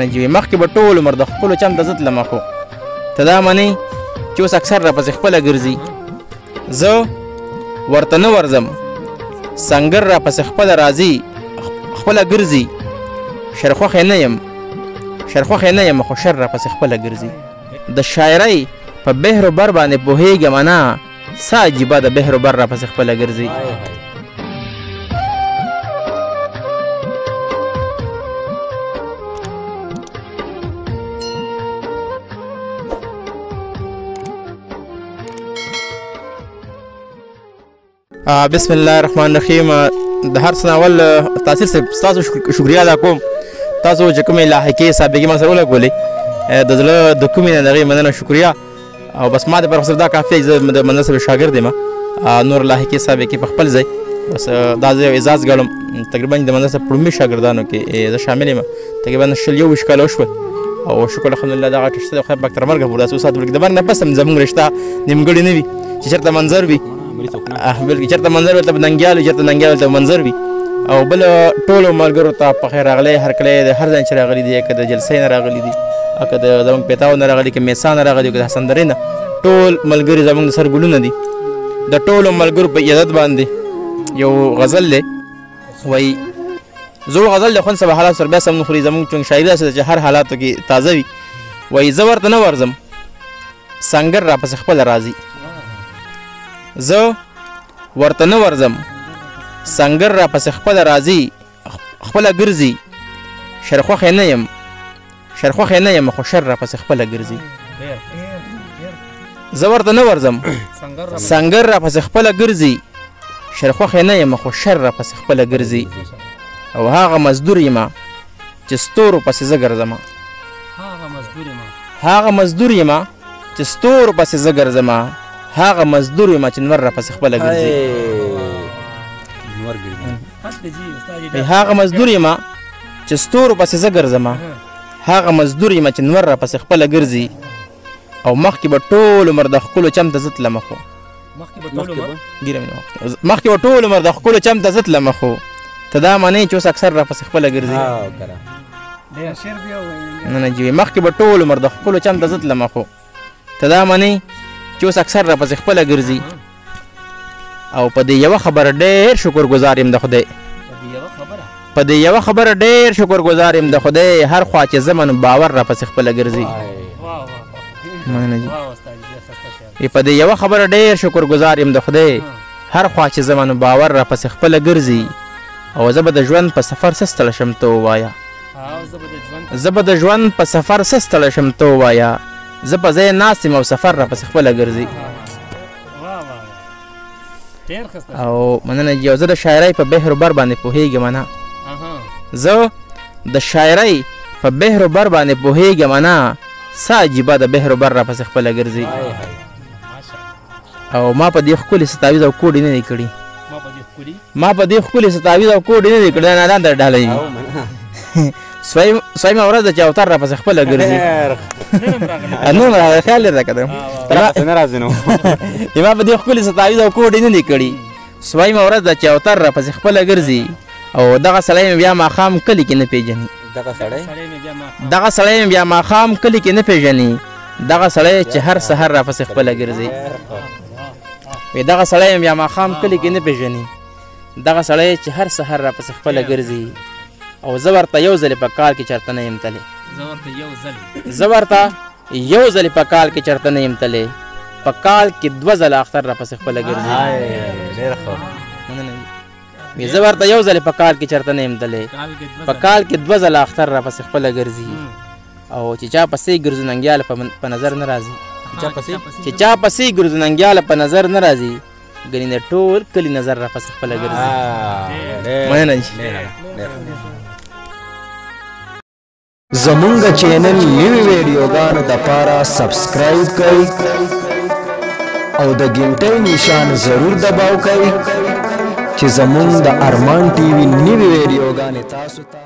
نه جی، مخکې به ټول عمر د خپلو چم ته زه تلم، خو ته دا منې چې اوس اکثر راپسې خپله ګرځي. زه ورته نه ورځم، سنګر راپسې خپله راځي، خپله ګرځي. شرخوښی نه یم، شرخوښی نه یم، خو شر راپسې خپله ګرځي. د شاعرۍ په بحر و بر باندې پوهېږم انا، څه عجیبه د بحر و بر راپسې خپله ګرځي. بسم الله الرحمن الرحیم. د هر څه نه اول تاثیر صاحب ستاسو شکریه ادا کوم، تاسو چې کومې لاحقې سابقې ما سره ولګولې د زړه د کومې نه د هغې مننه، شکریه. او بس ما د پر دا کافي دی، زه د منظر صاحب شاګرد یم، نور لاحقې سابقې په خپل ځای. بس دا زه یو اعزاز ګڼم، تقریبا د منظر صاحب په لومړي شاګردانو کې زه شامل یم، تقریبا 20 21 کاله وشول. او شکر الحمدلله دغه رشته د خدای پاک تر مرګه پورې داسې وساتو، بلکې د مرګ نه پس هم زموږ رشته نیمګړې نه وي، چې چېرته منظر وي، بلکې چېرته منظر وي ته به ننګیال وي، چېرته ننګیال ته منظر وي. او بل ټولو ملګرو ته په خیر راغلی، هرکلی د هر ځای چې راغلي دي، که د جلسې نه راغلي دي، که د زموږ پیتاو نه راغلي، که میسا نه راغلي، که د حسن درې نه، ټول ملګري زموږ د سر ګلونه دي. د ټولو ملګرو په اجازت باندې یو غزل دی، وایي زوړ غزل د خوند سبا حالات سره بیا سم نه خوري، زموږ چونګ شاعري داسې ده چې هر حالاتو کې تازه وي. وایي زه ورته نه ورځم، سنګر راپسې خپله راځي. زه ورته نه ورځم، سنګر راپسې خپله راځي، خپله ګرځي. شرخوښی نه یم، شرخوښی نه یم، خو شر راپسې خپله ګرځي. زه ورته نه ورځم، سنګر راپسې خپله ګرځي، شرخوښی نه یم، خو شر راپسې خپله ګرځي. او هغه مزدور یم چې ستورو پسې زه ګرځم، هغه مزدور یم چې ستورو پسې زه ګرځم، هغه مزدور یم چې نور راپسې خپله ګرځي. هغه مزدور یم چې ستورو پسې زه ګرځم، هغه مزدور یم چې نور راپسې خپله ګرځي. او مخکې به ټول عمر د ښکلو چم ته زه تلم، خو مخکې به ټول عمر د ښکلو چم ته زه تلم، خو ته دا منې چې اوس اکثر راپسې خپله ګرځي. نه نه جی، مخکې به ټول عمر د ښکلو چم ته زه تلم، خو ته دا منې چې اوس اکثر راپسې خپله ګرځي. او په دې یوه خبره ډېر شکر ګزار یم د خدای، په دې یوه خبره ډېر شکر ګزار یم د خدای، هر خوا چې ځمه نو باور راپسې خپله ګرځي. مننه جي. په دې یوه خبره ډېر شکر ګزار یم د خدای، هر خوا چې ځمه نو باور راپسې خپله ګرځي. او زه به د ژوند په سفر څه ستړی شم ته ووایه، زه به د ژوند په سفر څه ستړی شم ته ووایه، زه په ځای ناست یم او سفر راپسې خپله ګرځي. او مننه جي. او زه د شاعرۍ په بحر و بر باندې پوهېږم نه، زه د شاعرۍ په بحر و بر باندې پوهېږم نه، څه عجیبه د بحر و بر راپسې خپله ګرځي. او ما په دې ښکلي څه تعویذ او کوډې نه دي کړي، ما په دې ښکلي څه تعویذ او کوډې نه دي کړي، دا نادان در ډالۍ وي. سویمه ورځ ده چې اوتر راپسې خپله ګرځي. نن راغلی، خیال یې راکړی نه راځي نو. ما په دې ښکلي څه تعویذ او کوډې نه دي کړي، سویمه ورځ ده چې اوتر راپسې خپله ګرځي. او دغه سړی مې بیا ماښام کلي کې نه پېژني، دغه سړی مې بیا ماښام کلي کې نه پېژني، دغه سړی چې هر سحر راپسې خپله ګرځي. وی دغه سړی مې بیا ماښام کلي کې نه پېژني، دغه سړی چې هر سحر راپسې خپله ګرځي. او زه ورته یو ځلې په کال کې چېرته نه یم تللی، زه ورته یو ځلې په کال کې چېرته نه یم تللی، په کال کې دوه ځله اختر راپسې خپله ګرځي. ډېر ښه. زه ورته یو ځلې په کال کې چېرته نه یم تللی، په کال کې دوه ځله اختر راپسې خپله ګرځي. او چې چا پسې ګرځو ننګیاله په نظر نه راځي، چې چا پسې ګرځو ننګیاله په نظر نه راځي، ګنې د ټول کلي نظر راپسې خپله ګرځي. مننه جي. زمونږ چینل نوي ویډیوګانو دپاره سبسکرایب کړئ او د ګنټۍ نشان ضرور دباو کړئ چې زمونږ د ارمان ټي وي نوي ویډیوګانې تاسو ته